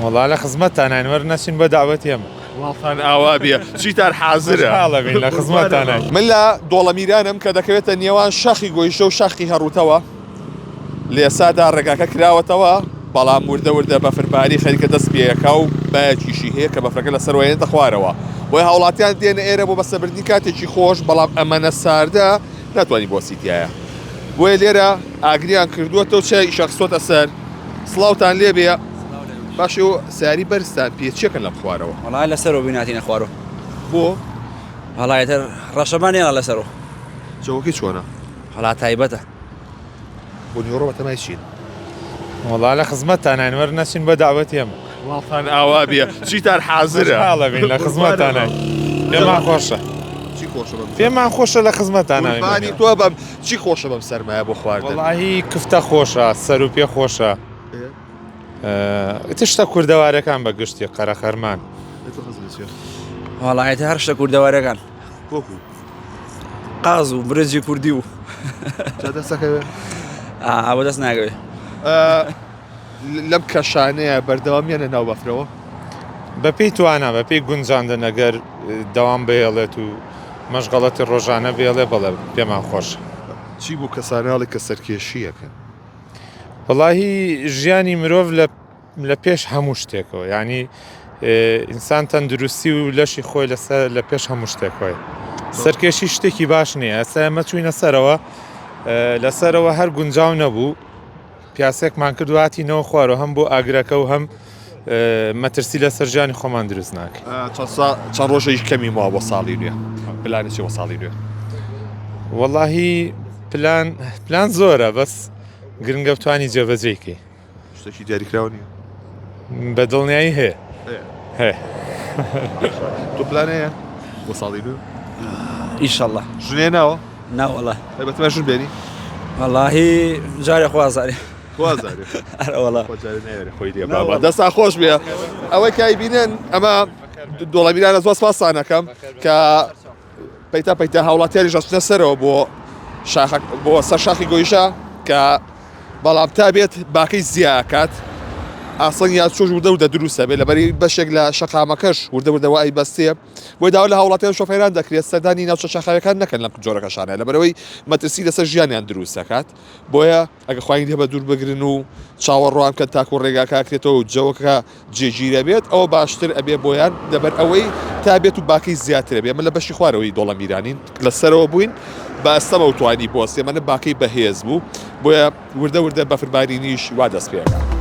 وەڵا لە خزمەتتاناین وەرن نەچین بۆ دەعوەتی ئێمە. وڵاتان ئاوا بێ چیتان حازرە؟ خۆشحاڵ ئەبین لە خزمەتتاناین. من لە دۆڵەمیرانم کە دەکەوێتە نێوان شاخی گۆیژە و شاخی هەڕووتەوە. لە ئێستادا ڕێگاکە کراوەتەوە، بەڵام وردە وردە بەفرباری خەریکە دەست پێیەکا و بایەکیشی هەیە کە بەفرەکە لە سەرەوە یەنێتە خوارەوە. بۆیە هاوڵاتیان دێنە ئێرە بۆ بەسەربردنی کاتێکی خۆش، بەڵام ئەمەنە ساردە ناتوانی بوەستی تیایا. بۆیە لێرە ئاگریان کردووەتەوە چاییشیان خستۆتە سەر. سڵاوتان لێبێ. باشە ئێوە سەیارەی بەرزتان پێیە چیەکەن لەم خوارەوە؟ وەڵا لەسەرەوە بووین هاتینە خوارەوە. بۆ؟ وەڵا ئیتر ڕەشەبا نێڵا لەسەرەوە. جەوەکەی چۆنە؟ وەڵا تایبەتە. بۆ نیوەڕۆ بەتەمای چین؟ وەڵا لە خزمەتتاناین وەرن نەچین بۆ دەعوەتی ئێمە. وڵاتان ئاوا بێ چیتان حازرە؟ خۆشحاڵ ئەبین لە خزمەتتاناین. پێمان خۆشە. چی خۆشە بەم پێمان خۆشە لە خزمەتتاناین. قوربانی تۆ بم چی خۆشە بەم سەرمایە بۆ خواردن؟ وەڵاهی کفتە خۆشە، سەر و پێ خۆشە. ئیتر شتە کوردەوارەکان بە گشتی قەرەخەرمان. وەڵا ئیتر هەر شتە کوردەوارەکان. وەکو قاز و برنجی کوردی و جا دەستەکەوێ؟ ئەوە دەست ناکەوێ. لەم کەشانەیە بەردەوامیان لە ناو بەفرەوە؟ بەپێی توانا بەپێی گونجاندن ئەگەر دەوام بهێڵێت و مەشغەڵەتی ڕۆژانە بێڵێ بەڵێ پێمان خۆشە. چی بوو کەساناڵی کە سەرکێشییەکەن؟ وەڵاهی ژیانی مرۆڤ لە لە پێش هەموو شتێکەوە یعنی ئینسان تەندروستی و لەشی خۆی لەسەر لە پێش هەموو شتێکەوەی سەرکێشی شتێکی باش نییە ئێستا ئێمە چوینە سەرەوە لەسەرەوە هەر گونجاو نەبوو پیاسێکمان کرد واتینەوە خوارەوە هەم بۆ ئاگرەکە و هەم مەترسی لەسەر ژیانی خۆمان دروست ناکەین. چەند ڕۆژێکی کەمی ماوە بۆ ساڵی نوێ پلانی چی بۆ ساڵی نوێ؟ وەڵاهی پلان پلان زۆرە بەس گرنگە بتانی جێبەجێی کەی. شتێکی دیاریکراوە نییە؟ بە دڵنیایی هەیە هەیە. تۆ پلان هەیە بۆ ساڵی نوێ؟ ئیشەڵڵا. ژنێ ناوە؟ نا وەڵا. ئەی بەتەمای ژن بێنی؟ وەڵاهی جارێ خوا زانێ. خوا زانێ. ئەرە وەڵا. خۆ جارێ نایەرێ خۆی لێ بابا. دەستان خۆش بێ. ئەوەی کە ئەیبینن ئەمە دۆڵەمیرانە زۆر سپاستان ئەکەم کە پەیتا پەیتا هاوڵاتیانیش ئەچنە سەرەوە بۆ شاخە بۆ سەر شاخی گۆیژە کە بەڵام تا بێت باکەی زیاکات ئاسان یا چۆش وردە وردە دروستە بێت لەبەری بەشێک لە شەقامەکەش وردە وردە وای بەستێ بۆی داوا لە هاوڵاتیان شۆفێران دەکرێت سەردانی ناوچە شاخاویەکان نەکەن لەم جۆرە کەشانە لەبەرەوەی مەترسی لەسەر ژیانیان دروست دەکات بۆیە ئەگە خۆیان لێ بە دوور بگرن و چاوەڕوان بکەن تاکو ڕێگاکە ئەکرێتەوە و جەوەکە جێگیرە بێت ئەوە باشتر ئەبێ بۆیان لەبەر ئەوەی تا بێت و باکەی زیاترە بێ ئەمە لە بەشی خوارەوەی دۆڵە میرانین لە سەرەوە بووین بە ئەستەمە و توانی بۆستێ ئەمە باکەی بەهێز بوو بۆیە وردە وردە بەفربارینیش وا دەست پێ ئەکات.